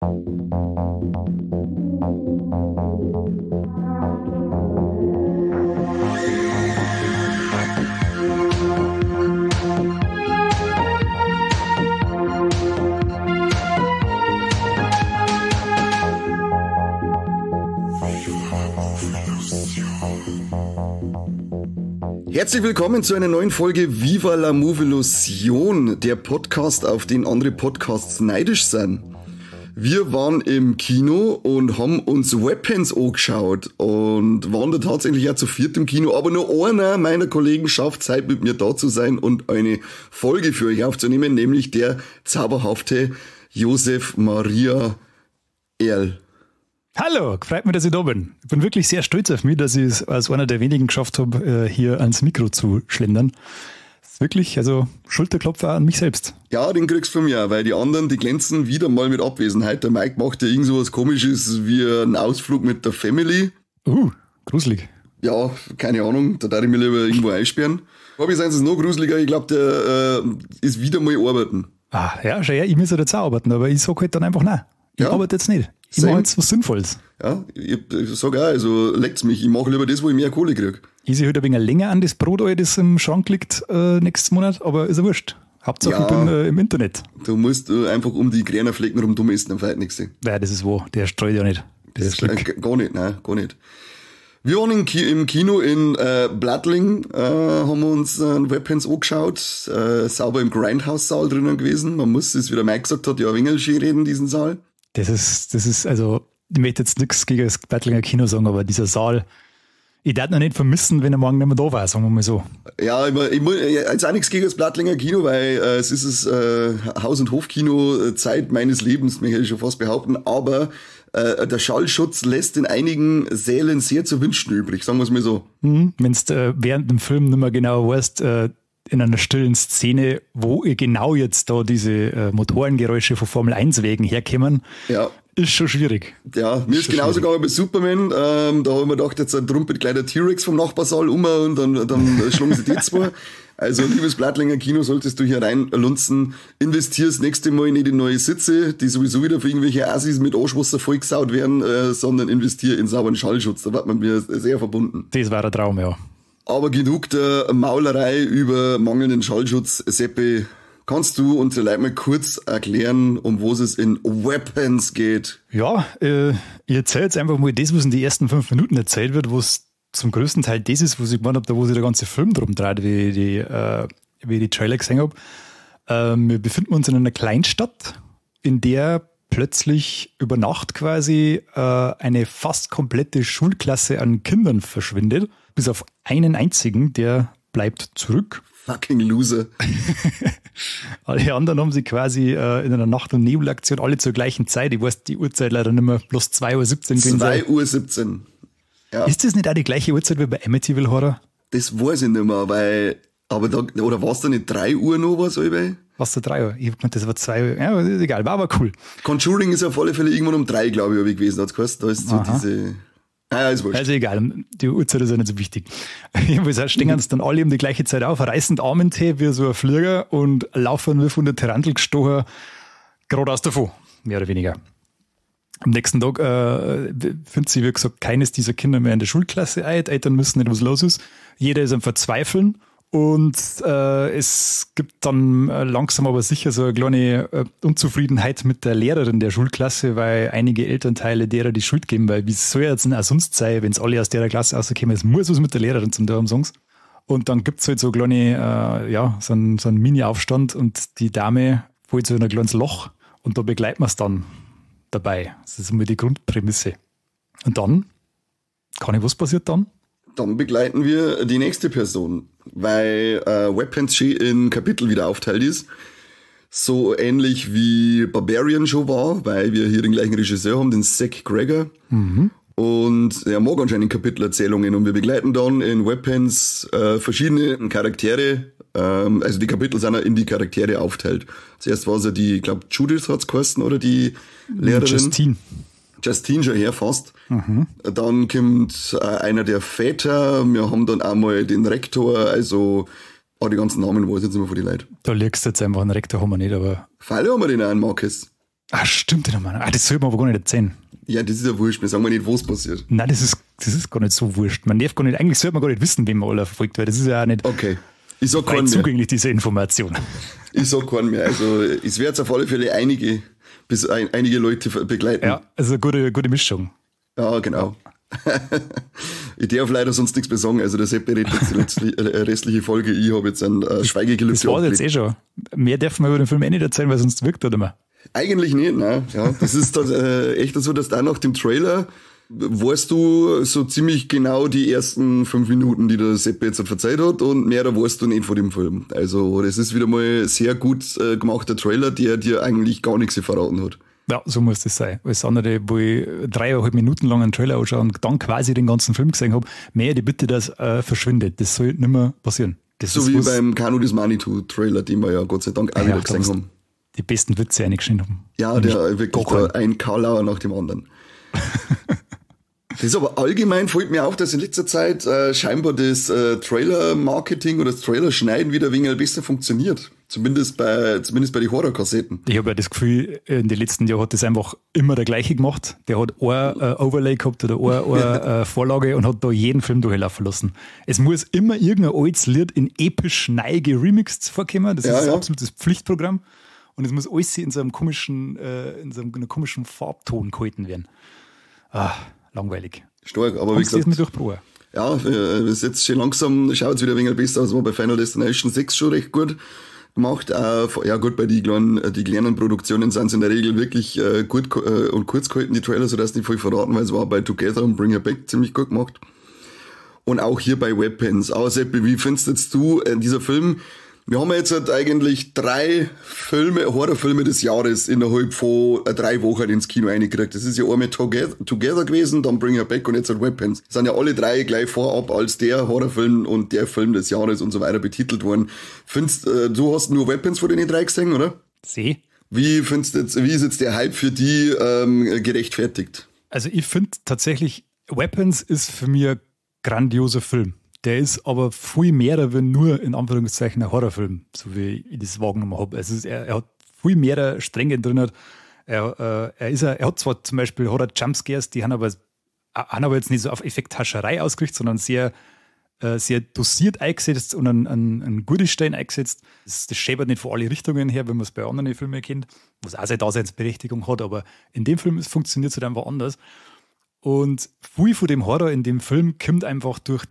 Herzlich willkommen zu einer neuen Folge Viva la Movilusion, der Podcast, auf den andere Podcasts neidisch sind. Wir waren im Kino und haben uns Weapons angeschaut und waren da tatsächlich auch zu viert im Kino, aber nur einer meiner Kollegen schafft Zeit, mit mir da zu sein und eine Folge für euch aufzunehmen, nämlich der zauberhafte Josef Maria Erl. Hallo, freut mich, dass ich da bin. Ich bin wirklich sehr stolz auf mich, dass ich es als einer der wenigen geschafft habe, hier ans Mikro zu schlendern. Das ist wirklich, also Schulterklopfer an mich selbst. Ja, den kriegst du von mir, weil die anderen, die glänzen wieder mal mit Abwesenheit. Der Mike macht ja irgend so was Komisches wie einen Ausflug mit der Family. Gruselig. Ja, keine Ahnung, da darf ich mich lieber irgendwo einsperren. Aber ich es noch gruseliger, ich glaube, der ist wieder mal arbeiten. Ah, ja, schau her, ich muss ja jetzt auch arbeiten, aber ich sag halt dann einfach nein. Ich arbeite jetzt nicht. Ich mache jetzt was Sinnvolles. Ja, ich sag auch, also leckt's mich. Ich mache lieber das, wo ich mehr Kohle krieg. Ich sehe halt ein wenig länger an das Brot, das im Schrank liegt nächsten Monat, aber ist ja wurscht. Hauptsache, ja, ich bin im Internet. Du musst einfach um die grünen Flecken rum dumm essen, dann fällt nichts. Ja, das ist wo, der streut ja nicht. Das ist Glück. Gar nicht, nein, gar nicht. Wir waren im Kino in Plattling, haben wir uns Weapons angeschaut, sauber im Grindhouse-Saal drinnen gewesen. Man muss es, wie der Mike gesagt hat, ja, ein wenig schön reden, diesen Saal. Das ist, also, ich möchte jetzt nichts gegen das Plattlinger Kino sagen, aber dieser Saal, ich darf noch nicht vermissen, wenn er morgen nicht mehr da war, sagen wir mal so. Ja, ich muss jetzt auch nichts gegen das Plattlinger Kino, weil es ist das Haus- und Hofkino Zeit meines Lebens, möchte ich schon fast behaupten, aber der Schallschutz lässt in einigen Sälen sehr zu wünschen übrig, sagen wir es mal so. Wenn du während dem Film nicht mehr genau weißt, in einer stillen Szene, wo ihr genau jetzt da diese Motorengeräusche von Formel 1 Wegen herkommen, ja, ist schon schwierig. Ja, mir ist genauso gegangen bei Superman. Da habe ich mir gedacht, jetzt trumpelt gleich der T-Rex vom Nachbarsaal um und dann schlagen sie die zwei. Also, liebes Plattlinger Kino, solltest du hier reinlunzen, investier das nächste Mal nicht in neue Sitze, die sowieso wieder für irgendwelche Assis mit Arschwasser vollgesaut werden, sondern investier in sauberen Schallschutz. Da wird man mir sehr verbunden. Das war der Traum, ja. Aber genug der Maulerei über mangelnden Schallschutz. Seppi, kannst du uns vielleicht mal kurz erklären, um was es in Weapons geht? Ja, ich erzähle jetzt einfach mal das, was in den ersten 5 Minuten erzählt wird, wo es zum größten Teil das ist, was ich gemeint habe, da wo sich der ganze Film drum dreht, wie ich die Trailer gesehen habe. Wir befinden uns in einer Kleinstadt, in der plötzlich über Nacht quasi eine fast komplette Schulklasse an Kindern verschwindet. Bis auf einen einzigen, der bleibt zurück. Fucking Loser. Alle anderen haben sie quasi in einer Nacht- und Nebelaktion alle zur gleichen Zeit. Ich weiß die Uhrzeit leider nicht mehr, bloß 2:17 Uhr. 2:17 Uhr. Ja. Ist das nicht auch die gleiche Uhrzeit wie bei Amityville Horror? Das weiß ich nicht mehr, weil, aber da, oder war es da nicht 3 Uhr noch was? Was da 3 Uhr? Ich hab gemeint, das war 2 Uhr. Ja, ist egal, war aber cool. Conjuring ist auf alle Fälle irgendwann um 3, glaube ich, gewesen. Hat's geheißen. Da ist so diese. Naja, ist wurscht. Also egal, die Uhrzeit ist ja nicht so wichtig. Jedenfalls stehen uns dann alle um die gleiche Zeit auf, reißen die Arme wie so ein Flieger und laufen wie von der Tarantel gestochen geradeaus davon, mehr oder weniger. Am nächsten Tag findet sich, wie gesagt, keines dieser Kinder mehr in der Schulklasse ein. Die Eltern wissen nicht, was los ist. Jeder ist am Verzweifeln. Und es gibt dann langsam aber sicher so eine kleine Unzufriedenheit mit der Lehrerin der Schulklasse, weil einige Elternteile derer die Schuld geben, weil wie soll jetzt denn auch sonst sein, wenn es alle aus der Klasse rauskommen, es muss was mit der Lehrerin zum tun haben, sonst. Und dann gibt es halt so kleine, so einen Mini-Aufstand und die Dame holt so in ein kleines Loch und da begleiten wir es dann dabei. Das ist immer die Grundprämisse. Und dann, was passiert dann? Dann begleiten wir die nächste Person, weil Weapons schon in Kapitel wieder aufteilt ist. So ähnlich wie Barbarian schon war, weil wir hier den gleichen Regisseur haben, den Zach Cregger. Mhm. Und er mag anscheinend Kapitelerzählungen und wir begleiten dann in Weapons verschiedene Charaktere, also die Kapitel sind ja in die Charaktere aufteilt. Zuerst war es ja die, ich glaube, Judith hat's geheißen, oder die Lehrerin. Justine schon her fast. Mhm. Dann kommt einer der Väter, wir haben dann einmal den Rektor, also die ganzen Namen weiß ich jetzt immer von den Leuten. Da liegst du jetzt einfach, einen Rektor haben wir nicht, aber... Freilich haben wir den auch, einen Marcus. Ah, stimmt, den haben. Ah, das sollte man aber gar nicht erzählen. Ja, das ist ja wurscht. Wir sagen mal nicht, was passiert. Nein, das ist gar nicht so wurscht. Man darf gar nicht, eigentlich sollte man gar nicht wissen, wen man alle verfolgt, weil das ist ja auch nicht Okay. Ich sag keinen zugänglich, diese Information. Ich sag keinen mehr. Also, es wird auf alle Fälle einige Leute begleiten. Ja, also eine gute, gute Mischung. Ja, genau. Ich darf leider sonst nichts mehr sagen. Also der Seppi redet jetzt die restliche Folge. Ich habe jetzt ein Schweigegelübde. Das war jetzt eh schon. Mehr dürfen wir über den Film eh nicht erzählen, weil sonst wirkt er nicht mehr. Eigentlich nicht, nein. Ja, das ist dann echt so, dass da nach dem Trailer weißt du so ziemlich genau die ersten 5 Minuten, die der Seppi jetzt verzeiht hat, und mehr da weißt du nicht von dem Film. Also das ist wieder mal sehr gut gemachter Trailer, der dir eigentlich gar nichts verraten hat. Ja, so muss das sein. Alles andere, wo ich 3,5 Minuten lang einen Trailer anschaue und dann quasi den ganzen Film gesehen habe, mehr die Bitte, dass verschwindet. Das soll nicht mehr passieren. Das so wie beim Kanu des Manitou Trailer, den wir ja Gott sei Dank auch wieder gesehen haben. Die besten Witze eingeschnitten haben. Ja, der wirklich da ein Kalauer nach dem anderen. Das ist aber allgemein, fällt mir auf, dass in letzter Zeit scheinbar das Trailer-Marketing oder das Trailer-Schneiden wieder ein wenig besser funktioniert. Zumindest bei den Horror-Kassetten. Ich habe ja das Gefühl, in den letzten Jahren hat das einfach immer der gleiche gemacht. Der hat ein Overlay gehabt oder eine Vorlage und hat da jeden Film durchlaufen lassen. Es muss immer irgendein altes Lied in episch neu geremixed vorkommen. Das ist absolutes Pflichtprogramm. Und es muss alles in so einem komischen Farbton gehalten werden. Ah, langweilig. Stark, aber wie gesagt. Mit durchprobieren. Ja, ist jetzt schon langsam, schaut es wieder ein wenig besser aus, war bei Final Destination 6 schon recht gut gemacht. Ja gut, bei die kleinen Produktionen sind es in der Regel wirklich gut und kurz gehalten, die Trailer, sodass nicht viel verraten, weil es war bei Together und Bring Her Back ziemlich gut gemacht. Und auch hier bei Weapons. Aber Seppi, wie findest jetzt du dieser Film? Wir haben jetzt halt eigentlich drei Filme, Horrorfilme des Jahres innerhalb von 3 Wochen ins Kino reingekriegt. Das ist ja einmal Together gewesen, dann Bring Her Back und jetzt halt Weapons. Das sind ja alle drei gleich vorab als der Horrorfilm und der Film des Jahres und so weiter betitelt worden. Findest, du hast nur Weapons von den drei gesehen, oder? Seh. Wie findest jetzt, wie ist jetzt der Hype für die gerechtfertigt? Also ich finde tatsächlich, Weapons ist für mich ein grandioser Film. Der ist aber viel mehr wie nur in Anführungszeichen ein Horrorfilm, so wie ich das wahrgenommen habe. Also er hat viel mehr Stränge drin. Er hat zwar zum Beispiel hat er Jumpscares, die haben aber jetzt nicht so auf Effekthascherei ausgerichtet, sondern sehr, sehr dosiert eingesetzt und an gute Stellen eingesetzt. Das schepert nicht von alle Richtungen her, wenn man es bei anderen Filmen kennt, was auch seine Daseinsberechtigung hat, aber in dem Film funktioniert es halt einfach anders. Und viel von dem Horror in dem Film kommt einfach durch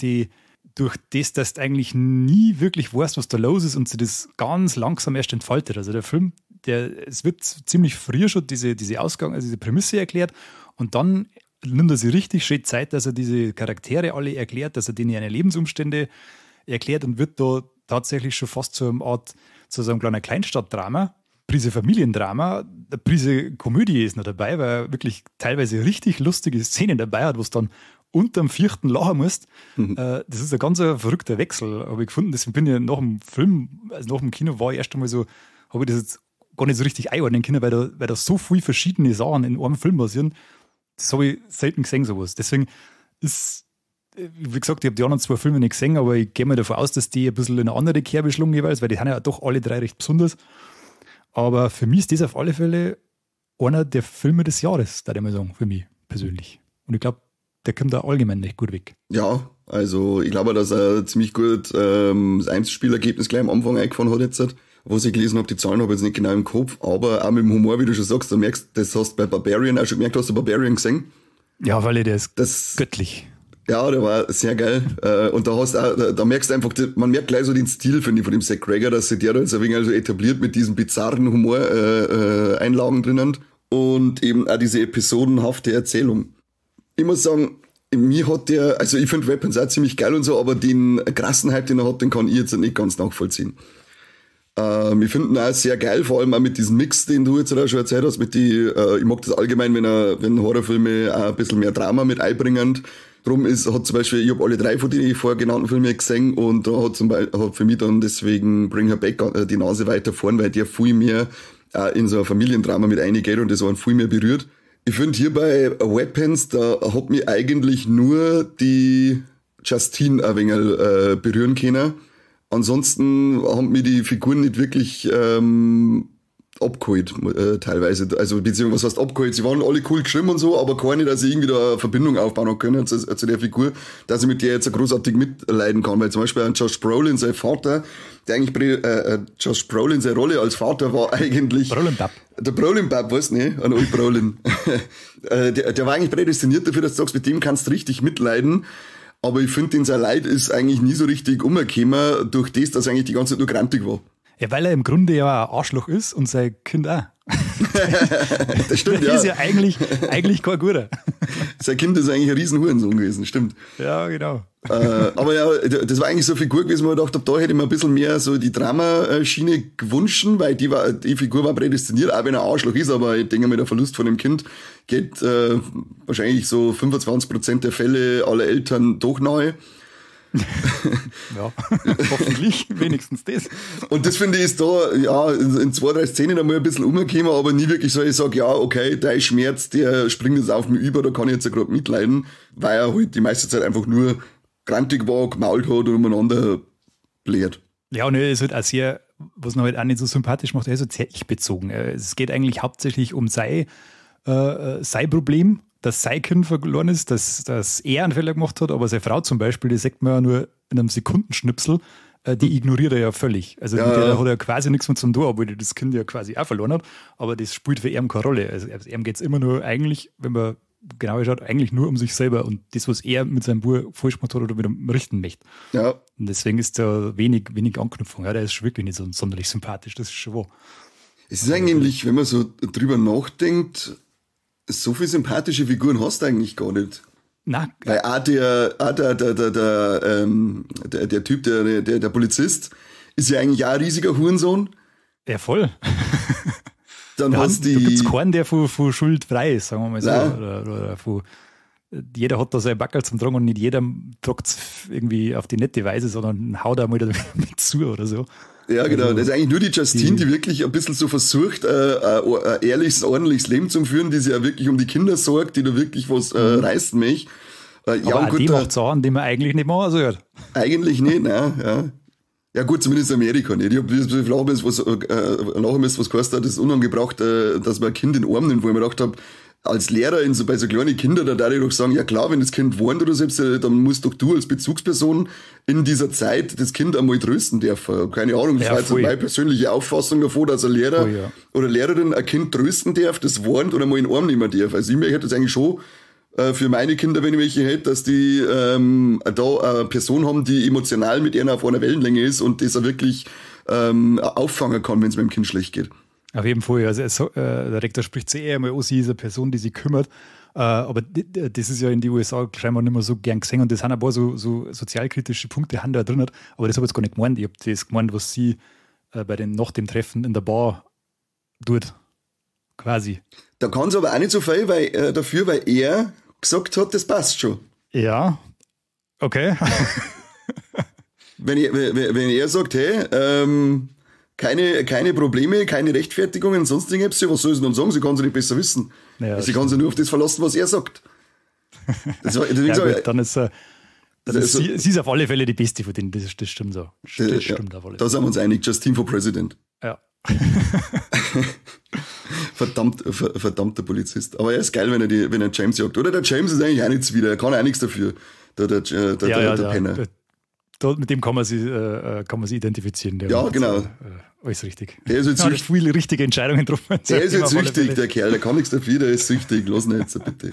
das, dass du eigentlich nie wirklich weißt, was da los ist, und sich das ganz langsam erst entfaltet. Also der Film, es wird ziemlich früh schon diese Ausgang, also diese Prämisse erklärt, und dann nimmt er sich richtig schön Zeit, dass er diese Charaktere alle erklärt, dass er denen ihre Lebensumstände erklärt, und wird da tatsächlich schon fast zu einem Art, zu so einem kleinen Kleinstadtdrama, Prise Familiendrama, eine Prise Komödie ist noch dabei, weil er wirklich teilweise richtig lustige Szenen dabei hat, wo es dann unterm vierten lachen musst. Das ist ein ganz verrückter Wechsel, habe ich gefunden. Deswegen bin ich nach dem Film, also nach dem Kino war ich erst einmal so, habe ich das jetzt gar nicht so richtig einordnen können, weil da so viele verschiedene Sachen in einem Film passieren. Das habe ich selten gesehen, sowas. Deswegen ist, wie gesagt, ich habe die anderen zwei Filme nicht gesehen, aber ich gehe mal davon aus, dass die ein bisschen in eine andere Kerbe schlagen jeweils, weil die sind ja doch alle drei recht besonders. Aber für mich ist das auf alle Fälle einer der Filme des Jahres, da ich mal sagen, für mich persönlich. Und ich glaube, der kommt da allgemein nicht gut weg. Ja, also ich glaube, dass er ziemlich gut das Einspielergebnis gleich am Anfang eingefahren hat jetzt. Was ich gelesen habe, die Zahlen habe ich jetzt nicht genau im Kopf, aber auch mit dem Humor, wie du schon sagst, da merkst, das hast du bei Barbarian auch schon gemerkt, hast du Barbarian gesehen? Ja, weil der ist das, göttlich. Ja, der war sehr geil. Und da hast auch, da merkst du einfach, man merkt gleich so den Stil, finde ich, von dem Zach Cregger, dass sich der da jetzt ein wenig also etabliert mit diesen bizarren Humor-Einlagen drinnen und eben auch diese episodenhafte Erzählung. Ich muss sagen, mir hat der, also ich finde Weapons auch ziemlich geil und so, aber den krassen Hype, den er hat, den kann ich jetzt nicht ganz nachvollziehen. Ich finde ihn auch sehr geil, vor allem auch mit diesem Mix, den du jetzt auch schon erzählt hast, ich mag das allgemein, wenn Horrorfilme auch ein bisschen mehr Drama mit einbringen. Drum hat zum Beispiel, ich habe alle drei von den vorher genannten Filmen gesehen und da hat zum Beispiel, hat für mich dann deswegen Bring Her Back die Nase weiter vorn, weil der viel mehr in so ein Familiendrama mit reingeht und das einen viel mehr berührt. Ich finde hier bei Weapons, da hat mich eigentlich nur die Justine ein wenig berühren können. Ansonsten haben mir die Figuren nicht wirklich abgeholt, teilweise. Also, beziehungsweise, was heißt abgeholt? Sie waren alle cool geschrieben und so, aber keine, dass ich irgendwie da eine Verbindung aufbauen können zu der Figur, dass ich mit der jetzt großartig mitleiden kann. Weil zum Beispiel an Josh Brolin, sein Vater, der eigentlich, Josh Brolin, seine Rolle als Vater war eigentlich. Brolin Bab. Der Brolin Bab, weißt du, ne? An Old Brolin. Der war eigentlich prädestiniert dafür, dass du sagst, mit dem kannst du richtig mitleiden. Aber ich finde, sein Leid ist eigentlich nie so richtig umgekommen, durch das, dass er eigentlich die ganze Zeit nur grantig war. Ja, weil er im Grunde ja ein Arschloch ist und sein Kind auch. Das stimmt, ja. Der ist ja eigentlich kein guter. Sein Kind ist eigentlich ein Riesenhurensohn gewesen, stimmt. Ja, genau. Aber ja, das war eigentlich so eine Figur gewesen, wo ich gedacht habe, da hätte ich mir ein bisschen mehr so die Drama-Schiene gewünscht, weil die Figur war prädestiniert, auch wenn er Arschloch ist, aber ich denke mir, der Verlust von dem Kind geht wahrscheinlich so 25% der Fälle aller Eltern doch nahe. Ja, hoffentlich wenigstens das. Und das finde ich ist da, ja, in 2, 3 Szenen einmal ein bisschen umgekommen, aber nie wirklich so, ich sage, ja, okay, der Schmerz, der springt jetzt auf mich über, da kann ich jetzt ja gerade mitleiden, weil er halt die meiste Zeit einfach nur grantig war, gemault hat und umeinander bläht. Ja, und er ist halt auch sehr, was ihn halt auch nicht so sympathisch macht, er ist halt sehr ich-bezogen. Es geht eigentlich hauptsächlich um sein Problem, dass sein Kind verloren ist, dass er einen Fehler gemacht hat, aber seine Frau zum Beispiel, die sagt man ja nur in einem Sekundenschnipsel, die ignoriert er ja völlig. Also ja, mit der hat er quasi nichts mehr zum tun, obwohl die das Kind ja quasi auch verloren hat, aber das spielt für ihn keine Rolle. Also ihm geht es immer nur eigentlich, wenn man genau schaut, eigentlich nur um sich selber und das, was er mit seinem Bub falsch gemacht hat oder wieder richten möchte. Ja. Und deswegen ist da wenig Anknüpfung. Ja, der ist wirklich nicht so sonderlich sympathisch, das ist schon wahr. Es ist eigentlich, wenn man so drüber nachdenkt, so viele sympathische Figuren hast du eigentlich gar nicht. Nein. Weil auch der Typ, der Polizist, ist ja eigentlich auch ein riesiger Hurensohn. Ja, voll. Dann ja, hast da gibt's keinen, der von Schuld frei ist, sagen wir mal so. Oder von, jeder hat da sein Backerl zum Tragen und nicht jeder tragt es irgendwie auf die nette Weise, sondern haut da mal damit zu oder so. Ja, genau. Also, das ist eigentlich nur die Justine, die wirklich ein bisschen so versucht, ein ehrliches, ordentliches Leben zu führen, die sich ja wirklich um die Kinder sorgt, die da wirklich was reißen möchte. Ja, aber auch gut, die macht Sachen, die man eigentlich nicht machen sollte. Eigentlich nicht, nein. Ja. Ja gut, zumindest in Amerika nicht. Ich habe lachen müssen, was geheißen hat, das ist unangebracht, dass man ein Kind in den Arm nimmt, wo ich mir gedacht habe, als Lehrer in so, bei so kleinen Kindern, da darf ich doch sagen, ja klar, wenn das Kind weint oder selbst, dann musst doch du als Bezugsperson in dieser Zeit das Kind einmal trösten dürfen. Keine Ahnung, das ja, war jetzt meine persönliche Auffassung davon, dass ein Lehrer oder Lehrerin ein Kind trösten darf, das weint oder mal in den Arm nehmen darf. Also ich möchte das eigentlich schon für meine Kinder, wenn ich welche hätte, dass die da eine Person haben, die emotional mit ihnen auf einer Wellenlänge ist und das auch wirklich auffangen kann, wenn es meinem Kind schlecht geht. Auf jeden Fall. Also der Rektor spricht sehr eher mal an, sie ist eine Person, die sich kümmert. Aber das ist ja in den USA scheinbar nicht mehr so gern gesehen und das sind ein paar so sozialkritische Punkte, die da drin hat. Aber das habe ich jetzt gar nicht gemeint. Ich habe das gemeint, was sie nach dem Treffen in der Bar tut. Quasi. Da kann es aber auch nicht so viel dafür, weil er gesagt hat, das passt schon. Ja, okay. Wenn er sagt, hey, keine Probleme, keine Rechtfertigungen, sonst irgendwas, was soll sie denn sagen? Sie kann sie nicht besser wissen. Ja, sie kann sich nur auf das verlassen, was er sagt. Ja, gut, dann ist, sie ist auf alle Fälle die Beste von denen, das stimmt so. Das stimmt auf alle Fälle. Da sind wir uns einig, Justine for President. Ja. Verdammter Polizist. Aber er ist geil, wenn er James jagt. Oder der James ist eigentlich auch nichts wieder, er kann auch nichts dafür. Der Penner. Mit dem kann man sich identifizieren. Der ja, genau. Alles richtig. Der ist jetzt süchtig. Viele richtige Entscheidungen getroffen. Der ist jetzt süchtig, der Kerl. Der kann nichts dafür, der ist süchtig. Lass ihn jetzt bitte.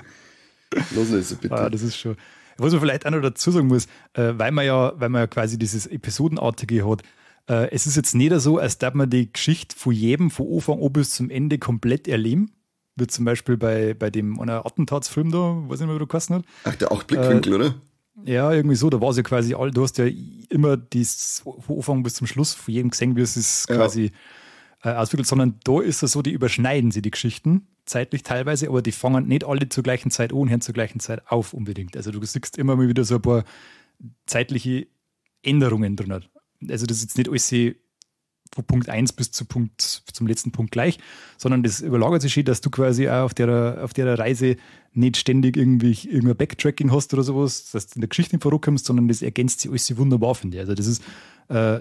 Lass ihn jetzt bitte. Ah, das ist schon. Was man vielleicht auch noch dazu sagen muss, weil man ja quasi dieses Episodenartige hat, es ist jetzt nicht so, als darf man die Geschichte von jedem von Anfang an bis zum Ende komplett erleben. Wie zum Beispiel bei dem einer Attentatsfilm da, weiß nicht mehr, wie du geheißen hat. Ach, der 8 Blickwinkel, oder? Ja, irgendwie so, da war es ja quasi all, du hast ja immer das von Anfang bis zum Schluss von jedem gesehen, wie es ist quasi auswickelt, sondern da ist es so, die überschneiden sie die Geschichten zeitlich teilweise, aber die fangen nicht alle zur gleichen Zeit an und hören zur gleichen Zeit auf unbedingt. Also du siehst immer mal wieder so ein paar zeitliche Änderungen drin. Also das ist jetzt nicht alles von Punkt 1 bis zu Punkt, zum letzten Punkt gleich, sondern das überlagert sich schön, dass du quasi auch auf der Reise nicht ständig irgendwie irgendein Backtracking hast oder sowas, dass du in der Geschichte nicht vorankommst, sondern das ergänzt sich alles wunderbar, finde ich. Also das ist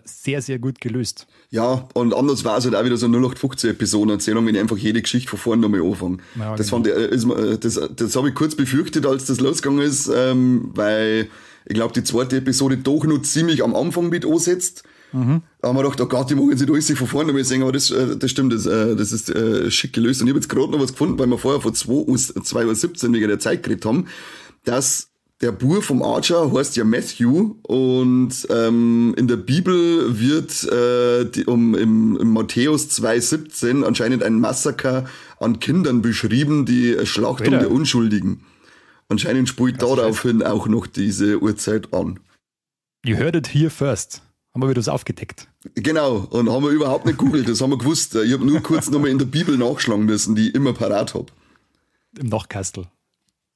sehr, sehr gut gelöst. Ja, und anders war es halt auch wieder so eine 0815-Episoden-Erzählung, wenn ich einfach jede Geschichte von vorne nochmal anfange. Ja, das genau. Fand ich, das habe ich kurz befürchtet, als das losgegangen ist, weil ich glaube, die zweite Episode doch noch ziemlich am Anfang mit ansetzt. Mhm. Da haben wir gedacht, oh Gott, die machen jetzt nicht alles von vorne nochmal sehen, aber das stimmt, das ist schick gelöst. Und ich habe jetzt gerade noch was gefunden, weil wir vorher von 2:17 Uhr wegen der Zeit geredet haben, dass der Bub vom Archer heißt ja Matthew und in der Bibel wird im Matthäus 2,17 anscheinend ein Massaker an Kindern beschrieben, die Schlachtung der Unschuldigen. Anscheinend spielt daraufhin auch noch diese Uhrzeit an. You heard it here first. Haben wir wieder das aufgedeckt. Genau, und haben wir überhaupt nicht gegoogelt, das haben wir gewusst. Ich habe nur kurz nochmal in der Bibel nachschlagen müssen, die ich immer parat habe. Im Nachtkastel.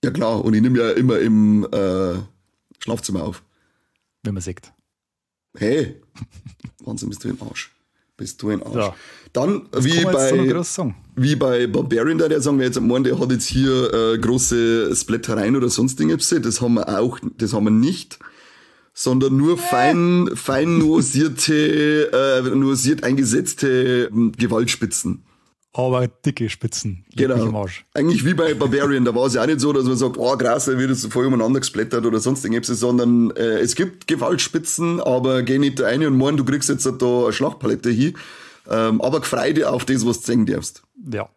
Ja klar, und ich nehme ja immer im Schlafzimmer auf. Wenn man sieht. Hey, Wahnsinn, bist du ein Arsch. Bist du ein Arsch. So. Dann, wie bei Barbarian, der sagen wir jetzt am Morgen, der hat jetzt hier große Splattereien oder sonst Dinge, das haben wir auch, das haben wir nicht, sondern nur fein nuancierte, nuanciert eingesetzte Gewaltspitzen. Aber dicke Spitzen. Genau. Eigentlich wie bei Barbarian, da war es ja auch nicht so, dass man sagt, oh krass, da wird es voll umeinander gesplattert oder sonst irgendwas, sondern es gibt Gewaltspitzen, aber geh nicht da rein und morgen, du kriegst jetzt da eine Schlagpalette hin. Aber freu dich auf das, was du sehen darfst. Ja.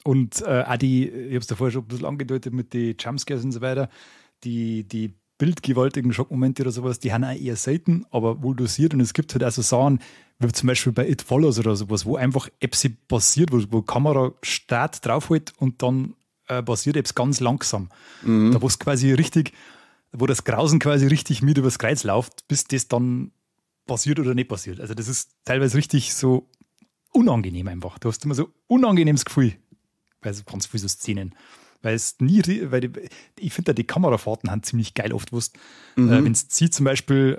Und auch die, ich hab's davor schon ein bisschen angedeutet mit den Jumpscares und so weiter, die bildgewaltigen Schockmomente oder sowas, die haben auch eher selten, aber wohl dosiert. Und es gibt halt auch so Sachen, wie zum Beispiel bei It Follows oder sowas, wo einfach etwas passiert, wo Kamera Start draufhält und dann passiert etwas ganz langsam. Mhm. Da wo es quasi richtig, wo das Grausen quasi richtig mit übers Kreuz läuft, bis das dann passiert oder nicht passiert. Also das ist teilweise richtig so unangenehm einfach. Du hast immer so unangenehmes Gefühl bei so ganz vielen so Szenen. Weil es nie, weil ich finde da die Kamerafahrten haben ziemlich geil oft wusst. Mhm. Wenn es zieht zum Beispiel,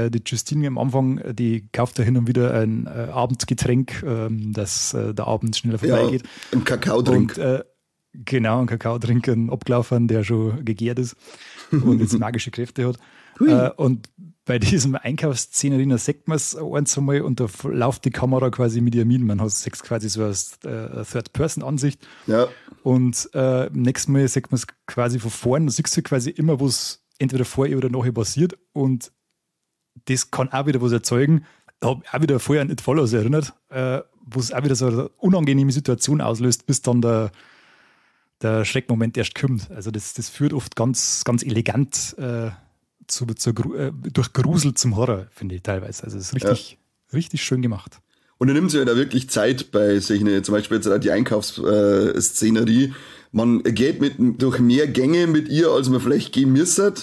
die Justine am Anfang, die kauft da hin und wieder ein Abendgetränk, dass der Abend schneller vorbeigeht. Ja, ein Kakaodrink. Und, genau, ein Kakaodrink, ein Abgelaufen, der schon gegärt ist und jetzt magische Kräfte hat. Und bei diesem Einkaufsszenerie, da sieht man es ein, zwei Mal und da läuft die Kamera quasi mit ihr mit. Man hat es quasi so als Third-Person-Ansicht. Ja. Und nächstes Mal sieht man es quasi von vorn. Da siehst du quasi immer, was entweder vor ihr oder nachher passiert. Und das kann auch wieder was erzeugen. Da habe ich auch wieder vorher an It Follows erinnert, wo es auch wieder so eine unangenehme Situation auslöst, bis dann der Schreckmoment erst kommt. Also das führt oft ganz, ganz elegant durch Grusel zum Horror, finde ich teilweise. Also es ist richtig, richtig schön gemacht. Und er nimmt sich ja da wirklich Zeit bei solchen, zum Beispiel jetzt auch die Einkaufsszenerie. Man geht durch mehr Gänge mit ihr, als man vielleicht gehen müsste.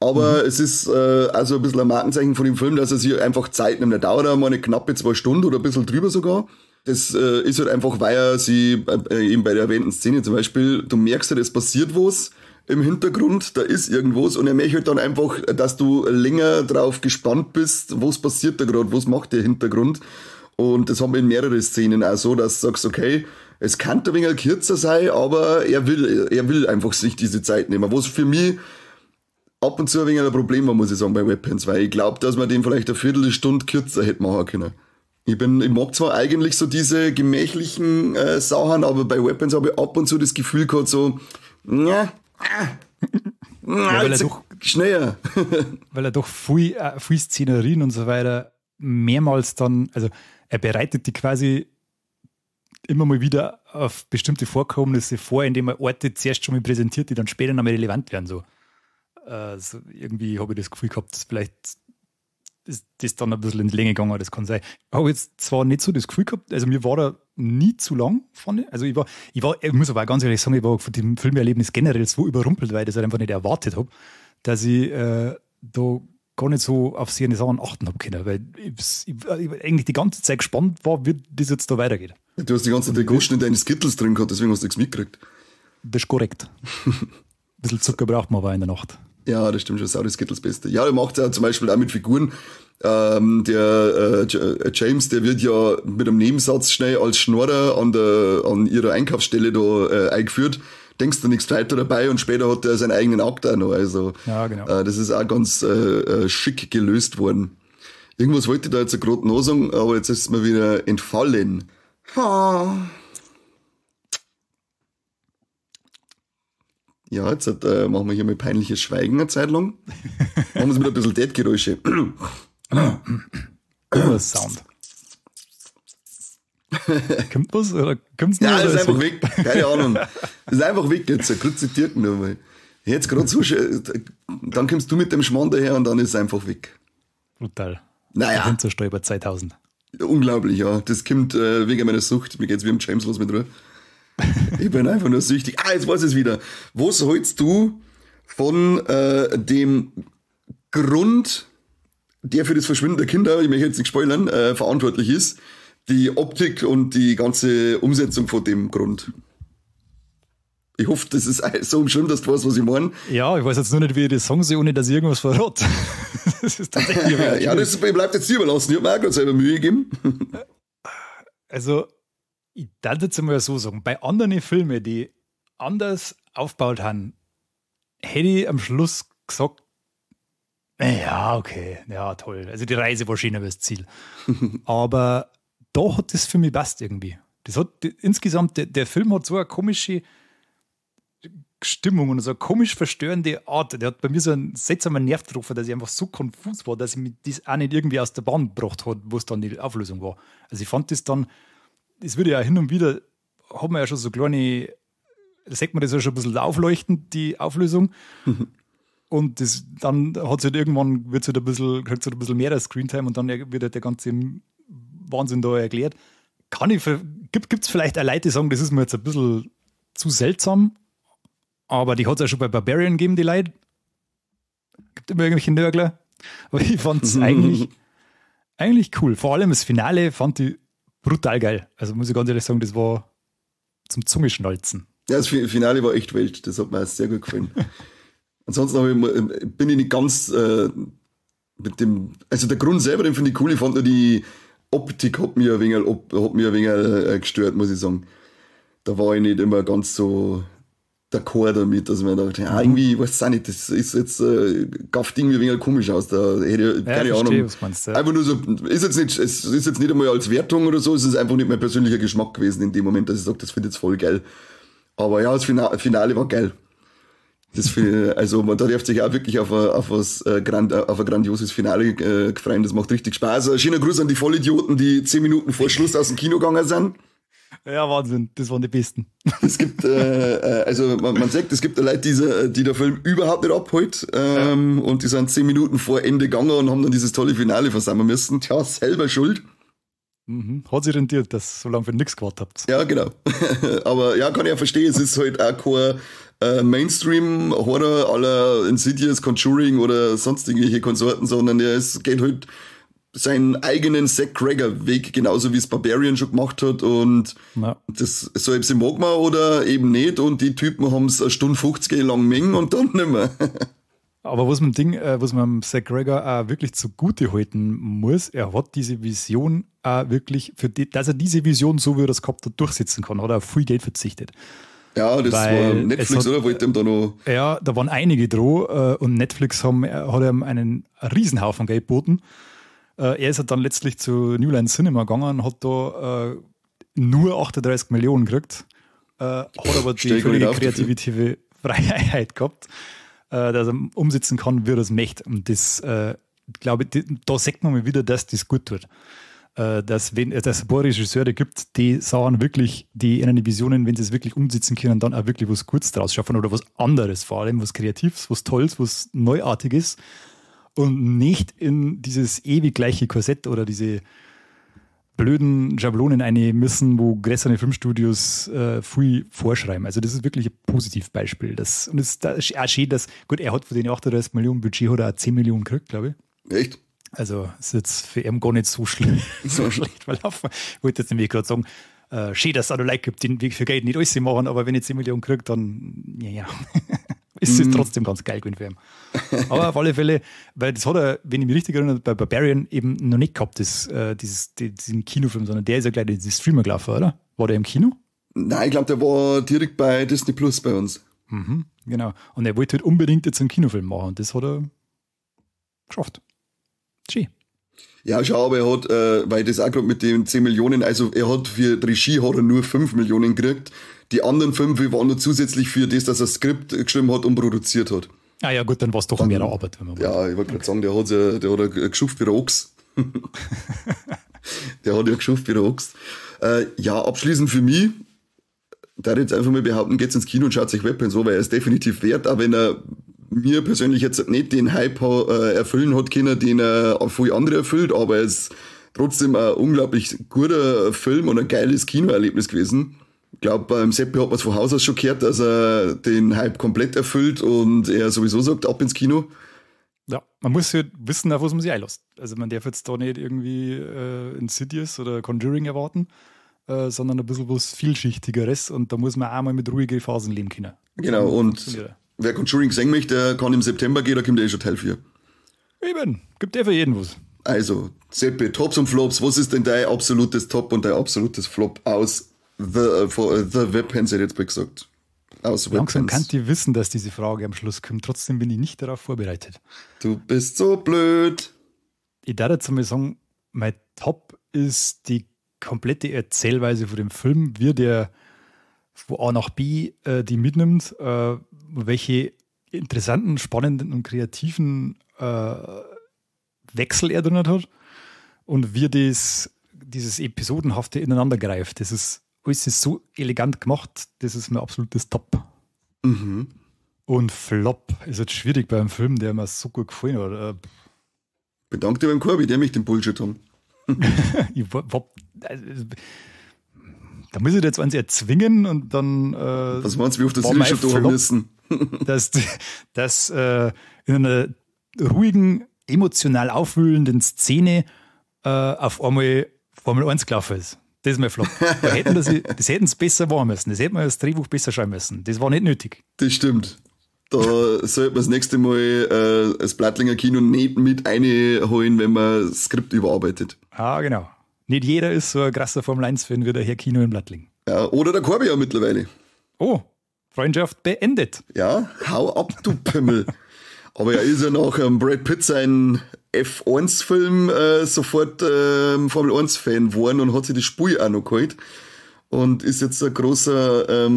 Aber es ist also ein bisschen ein Markenzeichen von dem Film, dass er sich einfach Zeit nimmt. Der dauert auch mal eine knappe 2 Stunden oder ein bisschen drüber sogar. Das ist halt einfach, weil er sie eben bei der erwähnten Szene zum Beispiel, du merkst halt, es passiert was im Hintergrund, da ist irgendwas und er möchte halt dann einfach, dass du länger drauf gespannt bist, was passiert da gerade, was macht der Hintergrund. Und das haben wir in mehreren Szenen auch so, dass du sagst, okay, es kann ein wenig kürzer sein, aber er will einfach sich diese Zeit nehmen. Was für mich ab und zu ein wenig ein Problem war, muss ich sagen, bei Weapons, weil ich glaube, dass man den vielleicht eine Viertelstunde kürzer hätte machen können. Ich mag zwar eigentlich so diese gemächlichen Sachen, aber bei Weapons habe ich ab und zu das Gefühl gehabt, so, ja, weil er doch schneller. Weil er doch viel Szenerien und so weiter mehrmals dann, also er bereitet die quasi immer mal wieder auf bestimmte Vorkommnisse vor, indem er Orte zuerst schon mal präsentiert, die dann später noch mal relevant werden. So. So irgendwie habe ich das Gefühl gehabt, dass vielleicht ist das dann ein bisschen in die Länge gegangen, das kann sein. Habe jetzt zwar nicht so das Gefühl gehabt, also mir war da nie zu lang, fand ich. Also ich muss aber auch ganz ehrlich sagen, ich war von dem Filmerlebnis generell so überrumpelt, weil ich das halt einfach nicht erwartet habe, dass ich da gar nicht so auf seine Sachen achten habe können, weil ich eigentlich die ganze Zeit gespannt war, wie das jetzt da weitergeht. Du hast die ganze Zeit den Goschen in deine Skittles drin gehabt, deswegen hast du nichts mitgekriegt. Das ist korrekt. Ein bisschen Zucker braucht man aber in der Nacht. Ja, das stimmt schon, Saure Skittles Beste. Ja, der macht ja zum Beispiel auch mit Figuren. Der James, der wird ja mit einem Nebensatz schnell als Schnorrer an ihrer Einkaufsstelle da eingeführt. Denkst du nichts weiter dabei und später hat er seinen eigenen Akt auch noch. Also, ja, genau. Das ist auch ganz schick gelöst worden. Irgendwas wollte ich da jetzt gerade noch sagen, aber jetzt ist es mir wieder entfallen. Ha. Ja, jetzt machen wir hier mal peinliches Schweigen eine Zeit lang. Machen wir es mit ein bisschen Dead-Geräusche. Sound. Kommt was? Oder kommt's nicht? Ja, ist einfach weg. Keine Ahnung. Ist einfach weg jetzt. Kurze Dirken nochmal. Jetzt gerade so schön. Dann kommst du mit dem Schmarrn daher und dann ist es einfach weg. Brutal. Naja. Der über 2000. Unglaublich, ja. Das kommt wegen meiner Sucht. Mir geht's wie im James los mit Ruhe. Ich bin einfach nur süchtig. Ah, jetzt weiß ich es wieder. Was hältst du von dem Grund, der für das Verschwinden der Kinder, ich möchte jetzt nicht spoilern, verantwortlich ist? Die Optik und die ganze Umsetzung von dem Grund. Ich hoffe, das ist so umschrieben, dass du weißt, was ich meine. Ja, ich weiß jetzt nur nicht, wie ich das sagen soll, ohne dass ich irgendwas verrate. Das ist tatsächlich. Ja, das bleibt jetzt dir überlassen. Ich habe mir auch gerade selber Mühe gegeben. Also, ich darf jetzt mal so sagen, bei anderen Filmen, die anders aufgebaut haben, hätte ich am Schluss gesagt, ja, okay, ja, toll. Also die Reise war schöner als das Ziel. Aber da hat das für mich passt irgendwie. Das hat insgesamt, der Film hat so eine komische Stimmung und so eine komisch verstörende Art. Der hat bei mir so einen seltsamen Nerv getroffen, dass ich einfach so konfus war, dass ich mich das auch nicht irgendwie aus der Bahn gebracht hat, wo es dann die Auflösung war. Also ich fand das dann, das würde ja hin und wieder, hat man ja schon so kleine, da sieht man das ja schon ein bisschen aufleuchtend, die Auflösung. Und das, dann hat es halt irgendwann, wird's halt ein bisschen, kriegt es halt ein bisschen mehr Screentime und dann wird halt der ganze Wahnsinn da erklärt. Gibt es vielleicht auch Leute, die sagen, das ist mir jetzt ein bisschen zu seltsam, aber die hat es ja schon bei Barbarian gegeben, die Leute. Gibt immer irgendwelche Nörgler. Aber ich fand es eigentlich cool. Vor allem das Finale fand ich brutal geil. Also muss ich ganz ehrlich sagen, das war zum Zungeschnalzen. Ja, das Finale war echt Welt. Das hat mir auch sehr gut gefallen. Ansonsten bin ich nicht ganz mit dem, also der Grund selber, den finde ich cool. Ich fand nur die Optik hat mir ein wenig gestört, muss ich sagen. Da war ich nicht immer ganz so d'accord damit, dass man dachte, ja, irgendwie, weiß ich auch nicht, das ist jetzt, gafft irgendwie ein wenig komisch aus, da hätte ich, keine Ahnung. Was meinst, ja. Einfach nur so, ist jetzt nicht, es ist jetzt nicht einmal als Wertung oder so, es ist einfach nicht mein persönlicher Geschmack gewesen in dem Moment, dass ich sage, das finde ich jetzt voll geil. Aber ja, das Finale war geil. Das, also man da darf sich auch wirklich auf ein grandioses Finale freuen, das macht richtig Spaß. Ein schöner Gruß an die Vollidioten, die 10 Minuten vor Schluss aus dem Kino gegangen sind. Ja, Wahnsinn, das waren die Besten. Es gibt, also man sagt, es gibt Leute, die der Film überhaupt nicht abholt, ja. Und die sind 10 Minuten vor Ende gegangen und haben dann dieses tolle Finale versammeln müssen. Tja, selber schuld. Mhm. Hat sich rentiert, dass ihr so lange für nichts gewartet habt. Ja, genau. Aber ja, kann ich ja verstehen, es ist halt auch kein Mainstream-Horror aller Insidious, Conjuring oder sonst irgendwelche Konsorten, sondern es geht halt seinen eigenen Zach Cregger-Weg, genauso wie es Barbarian schon gemacht hat, und ja. Das so ob sie mag man oder eben nicht, und die Typen haben es 1:50 lang mengen und dann nicht mehr. Aber was man was man Zach Cregger auch wirklich zugute halten muss, er hat diese Vision auch wirklich, für die, dass er diese Vision, so wie er das gehabt hat, durchsetzen kann, hat er auf viel Geld verzichtet. Ja, das Weil war Netflix, hat, oder? Wollte ihm da noch. Ja, da waren einige dran, und Netflix hat ihm einen Riesenhaufen Geld geboten. Er ist halt dann letztlich zu New Line Cinema gegangen und hat da nur 38 Millionen gekriegt, hat aber die völlige kreative Freiheit gehabt, dass er umsetzen kann, wie er das möchte. Und das, glaube ich, da sieht man mal wieder, dass das gut tut. Dass es ein paar Regisseure gibt, die sagen wirklich, die in eine Visionen, wenn sie es wirklich umsetzen können, dann auch wirklich was Gutes draus schaffen oder was anderes, vor allem was Kreatives, was Tolles, was Neuartiges und nicht in dieses ewig gleiche Korsett oder diese blöden Schablonen eine müssen, wo größere Filmstudios viel vorschreiben. Also das ist wirklich ein Positivbeispiel. Und es ist auch schön, dass, gut, er hat für den 38 Millionen Budget hat er auch 10 Millionen gekriegt, glaube ich. Echt? Also ist jetzt für ihn gar nicht so schlimm, so schlecht verlaufen. Ich wollte jetzt nämlich gerade sagen, schön, dass es auch noch Leute gibt, die für Geld nicht alles machen, aber wenn ich 10 Millionen kriege, dann, ja, ja. Ist es trotzdem ganz geil gewesen für ihn. Aber auf alle Fälle, weil das hat er, wenn ich mich richtig erinnere, bei Barbarian eben noch nicht gehabt, diesen Kinofilm, sondern der ist ja gleich in die Streamer gelaufen, oder? War der im Kino? Nein, ich glaube, der war direkt bei Disney Plus bei uns. Mhm, genau. Und er wollte halt unbedingt jetzt einen Kinofilm machen und das hat er geschafft. Schön. Ja, schau, aber er hat, weil das auch gerade mit den 10 Millionen, also er hat für die Regie hat er nur 5 Millionen gekriegt. Die anderen 5 waren nur zusätzlich für das, dass er das Skript geschrieben hat und produziert hat. Ah ja, gut, dann war es doch mehr Arbeit, wenn man Ja, ich wollte gerade sagen, der hat ja geschufft wie der Ochs. Der hat ja geschufft wie der Ochs. Ja, abschließend für mich, da ich jetzt einfach mal behaupten, geht's ins Kino und schaut sich Weapons an, weil er ist definitiv wert, auch wenn er mir persönlich jetzt nicht den Hype erfüllen hat können, den er viele andere erfüllt, aber es ist trotzdem ein unglaublich guter Film und ein geiles Kinoerlebnis gewesen. Ich glaube, beim Seppi hat man es von Haus aus schon gehört, dass er den Hype komplett erfüllt und er sowieso sagt, ab ins Kino. Ja, man muss halt wissen, auf was man sich einlässt. Also man darf jetzt da nicht irgendwie Insidious oder Conjuring erwarten, sondern ein bisschen was Vielschichtigeres und da muss man auch mal mit ruhigen Phasen leben können. Genau, und wer Conjuring sehen möchte, kann im September gehen, da kommt eh schon Teil 4. Eben, gibt eh für jeden was. Also, Seppi, Tops und Flops, was ist denn dein absolutes Top und dein absolutes Flop aus The Weapons, hätte ich jetzt mal gesagt. Aus Langsam kann die wissen, dass diese Frage am Schluss kommt. Trotzdem bin ich nicht darauf vorbereitet. Du bist so blöd. Ich darf jetzt einmal sagen, mein Top ist die komplette Erzählweise von dem Film, wie der von A nach B die mitnimmt, welche interessanten, spannenden und kreativen Wechsel er drin hat und wie dieses Episodenhafte ineinander greift. Das ist alles ist so elegant gemacht, das ist mir absolutes Top. Mhm. Und Flop ist jetzt schwierig bei einem Film, der mir so gut gefallen hat. Bedanke dich beim Corby, der mich den Bullshit haben. Da muss ich jetzt eins erzwingen und dann. Was meinst du, wie oft das wir schon da haben müssen? Dass in einer ruhigen, emotional aufwühlenden Szene auf einmal Formel 1 gelaufen ist. Das ist mein Flop. Da hätten das hätten sie besser machen müssen. Das hätten wir das Drehbuch besser schreiben müssen. Das war nicht nötig. Das stimmt. Da sollte man das nächste Mal das Plattlinger Kino nicht mit einholen, wenn man das Skript überarbeitet. Ah, genau. Nicht jeder ist so ein krasser Formel-1-Fan wie der Herr Kino in Plattling. Ja, oder der Corby ja mittlerweile. Oh, Freundschaft beendet. Ja, hau ab, du Pimmel. Aber er ist ja nach Brad Pitt sein F1-Film sofort Formel-1-Fan geworden und hat sich die Spur auch noch geholt. Und ist jetzt ein großer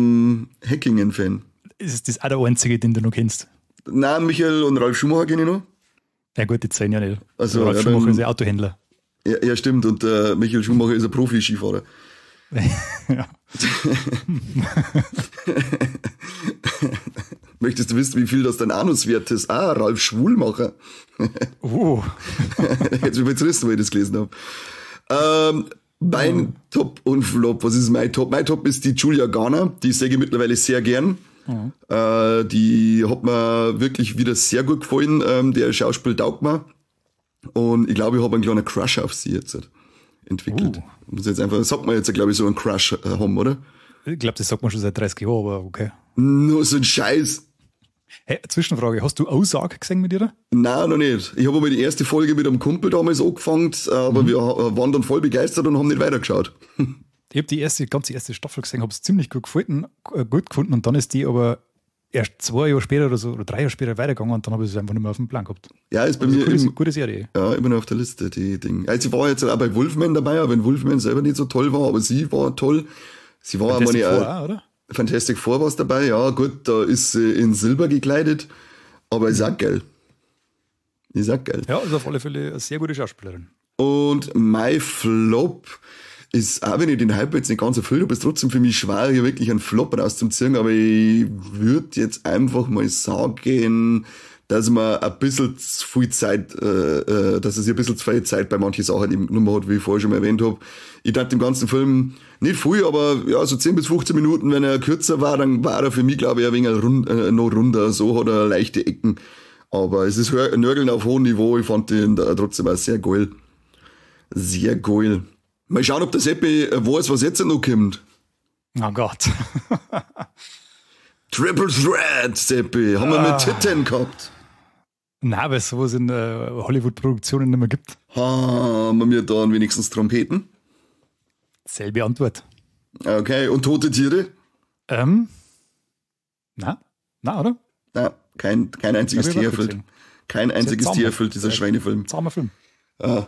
Häkkinen-Fan. Ist das auch der einzige, den du noch kennst? Nein, Michael und Ralf Schumacher kenne ich noch. Ja gut, die zählen ja nicht. Also, Ralf Schumacher ist ja Autohändler. Ja, ja, stimmt. Und Michael Schumacher ist ein Profi-Skifahrer. Ja. Möchtest du wissen, wie viel das dein Anuswert ist? Ah, Ralf Schwulmacher. Oh. Jetzt will ich wissen, wo ich das gelesen habe. Mein Top und Flop. Was ist mein Top? Mein Top ist die Julia Garner. Die sehe ich mittlerweile sehr gern. Mhm. Die hat mir wirklich wieder sehr gut gefallen. Der Schauspiel taugt mir. Und ich glaube, ich habe einen kleinen Crush auf sie jetzt entwickelt. Muss jetzt einfach, sagt man jetzt, glaube ich, so einen Crush haben, oder? Ich glaube, das sagt man schon seit 30 Jahren, aber okay. Nur so ein Scheiß. Hey, Zwischenfrage, hast du Ozark gesehen mit ihr? Nein, noch nicht. Ich habe aber die erste Folge mit einem Kumpel damals angefangen, aber wir waren dann voll begeistert und haben nicht weitergeschaut. Ich habe die ganze erste Staffel gesehen, habe es ziemlich gut gefunden und dann ist die aber erst 2 Jahre später oder so, oder 3 Jahre später weitergegangen und dann habe ich es einfach nicht mehr auf dem Plan gehabt. Ja, ist bei mir eine gute Serie. Ja, immer noch auf der Liste, die Ding. Also sie war jetzt auch bei Wolfman dabei, auch wenn Wolfman selber nicht so toll war, aber sie war toll. Sie war Fantastic Four, oder? Fantastic Four war es dabei, ja, gut, da ist sie in Silber gekleidet, aber ist auch geil. Ist auch geil. Ja, ist auf alle Fälle eine sehr gute Schauspielerin. Und mein Flop ist, auch wenn ich den Hype jetzt nicht ganz erfüllt habe, ist trotzdem für mich schwer, hier wirklich einen Flop rauszuziehen, aber ich würde jetzt einfach mal sagen, dass man ein bisschen zu viel Zeit, dass es ein bisschen zu viel Zeit bei manchen Sachen eben genommen hat, wie ich vorher schon mal erwähnt habe. Ich dachte dem ganzen Film nicht viel, aber ja, so 10 bis 15 Minuten, wenn er kürzer war, dann war er für mich, glaube ich, ein wenig noch runder. So hat er leichte Ecken. Aber es ist Nörgeln auf hohem Niveau. Ich fand den da trotzdem auch sehr geil. Sehr geil. Mal schauen, ob der Seppi weiß, was jetzt noch kommt. Oh Gott. Triple Threat, Seppi. Haben wir mit Titten gehabt? Nein, weil es sowas in Hollywood-Produktionen nicht mehr gibt. Haben wir da wenigstens Trompeten? Selbe Antwort. Okay, und tote Tiere? Na, na, oder? Na, kein einziges Tier erfüllt. Kein einziges Tier erfüllt dieser Schweinefilm. Zahmer Film. Ah,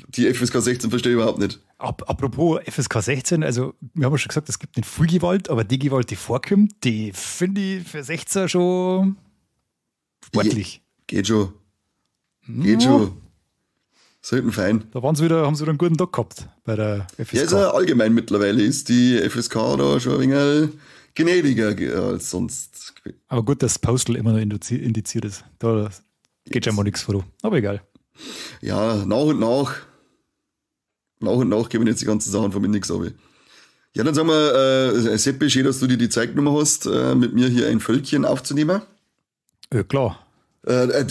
die FSK 16 verstehe ich überhaupt nicht. Apropos FSK 16, also wir haben ja schon gesagt, es gibt nicht viel Gewalt, aber die Gewalt, die vorkommt, die finde ich für 16 schon sportlich. Geht schon. Geht schon. Selten fein. Da waren sie wieder, haben sie wieder einen guten Tag gehabt bei der FSK. Ja, ist ja allgemein mittlerweile ist die FSK da schon ein wenig gnädiger als sonst. Aber gut, dass Postal immer noch indiziert ist. Da geht schon mal nichts vor. Aber egal. Ja, nach und nach. Nach und nach geben jetzt die ganzen Sachen vom Index ab. Ja, dann sagen wir, Seppi, schön, dass du dir die Zeit genommen hast, mit mir hier ein Völkchen aufzunehmen. Ja, klar.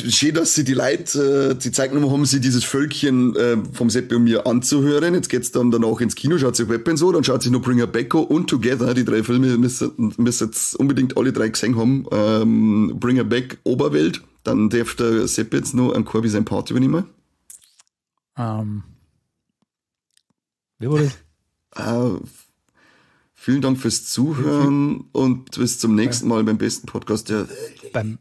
Schön, dass sie die Leute die Zeit genommen haben, sich dieses Völkchen vom Seppi und mir anzuhören. Jetzt geht's dann danach ins Kino, schaut sich Weapons an, dann schaut sich noch Bring Her Back an und Together. Die drei Filme müssen jetzt unbedingt alle drei gesehen haben. Bring Her Back, Oberwelt. Dann darf der Seppi jetzt noch einen Corby sein Part übernehmen. Wie war das? Vielen Dank fürs Zuhören und bis zum nächsten Mal beim besten Podcast der Welt. Beim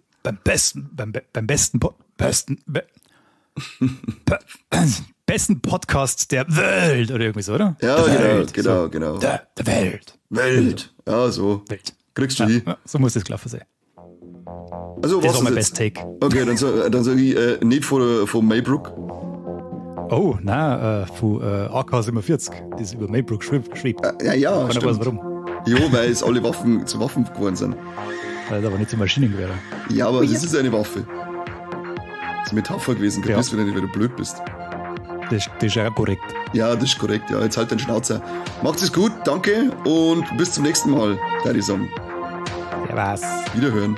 besten Podcast der Welt oder irgendwie so, oder? Ja, der genau, Welt. Genau. Der Welt. Welt. Ja, so. Welt. Kriegst du die? Ja, so muss das gelaufen sein. Also, das ist auch mein Best Take. Okay, dann sag ich nicht von Maybrook. Oh, nein, von AK-47, das über Maybrook schwebt. Ja, keiner weiß warum. Jo, weil es alle Waffen zu Waffen geworden sind. Das ist aber nicht zu Maschinengewehr. Ja, aber das ist eine Waffe. Das ist eine Metapher gewesen, kapierst du wieder nicht, weil du blöd bist. Das ist ja korrekt. Ja, das ist korrekt, ja. Jetzt halt deinen Schnauzer. Macht es gut, danke und bis zum nächsten Mal, würde ich sagen. Servus. Wiederhören.